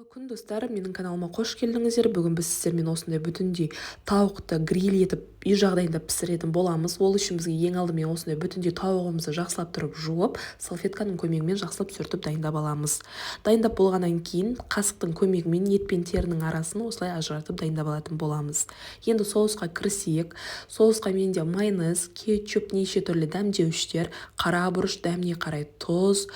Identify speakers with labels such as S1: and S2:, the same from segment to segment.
S1: Күн, достар! Менің каналыма қош келдіңіздер! Бүгін біз сіздермен осындай бүтіндей тауықты гриль етіп, үй жағдайында пісіретін боламыз. Ол үшін бізге ең алдымен осындай бүтіндей тауығымызды жақсылап тұрып жуып, салфетканың көмегімен жақсылап сүртіп дайындап аламыз. Дайындап болғаннан кейін қасықтың көмегімен ет пен терінің арасын осылай ажыратып дайындап алатын боламыз. Енді соусқа кірісейік. Соусқа менде майонез, кетчуп, неше түрлі дәмдеуіштер, қара бұрыш, дәміне қарай тұз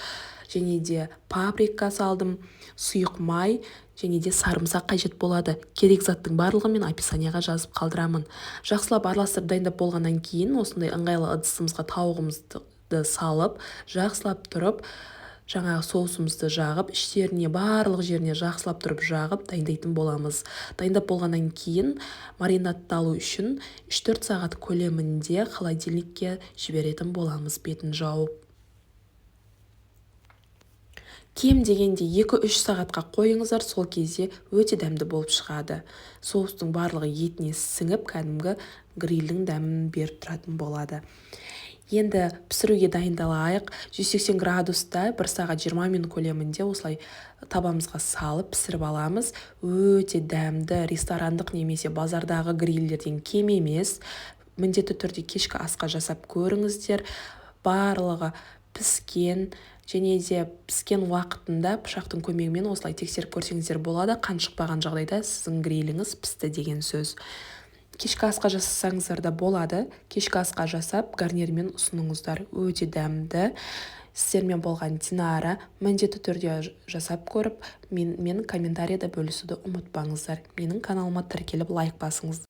S1: және де паприка салдым, сұйық май және де сарымсақ қажет болады. Керек заттың барлығын мен описанияға жазып қалдырамын. Жақсылап араластырып дайындап болғаннан кейін осындай ыңғайлы ыдысымызға тауығымызды салып, жақсылап тұрып жаңағы соусымызды жағып, іштеріне, барлық жеріне жақсылап тұрып жағып дайындайтын боламыз. Дайындап болғаннан кейін маринадталу үшін 3-4 сағат көлемінде холодильникке жіберетін боламыз, бетін жауып. Кем дегенде 2-3 сағатқа қойыңыздар, сол кезде өте дәмді болып шығады. Соустың барлығы етіне сіңіп, кәдімгі грильдің дәмін беріп тұратын болады. Енді пісіруге дайындалайық. 180 градуста 1 сағат 20 минут көлемінде осылай табамызға салып пісіріп аламыз. Өте дәмді, ресторандық немесе базардағы грильдерден кем емес. Міндетті түрде кешкі асқа жасап көріңіздер. Барлығы піскен және де піскен уақытында пышақтың көмегімен осылай тексеріп көрсеңіздер болады. Қан шықпаған жағдайда сіздің гриліңіз пісті деген сөз. Кешкі асқа жасасаңыздар да болады. Кешкі асқа жасап, гарнирмен ұсыныңыздар, өте дәмді. Сіздермен болған Динара. Міндетті түрде жасап көріп, мен комментарийда бөлісуді ұмытпаңыздар. Менің каналыма тіркеліп, лайк басыңыз.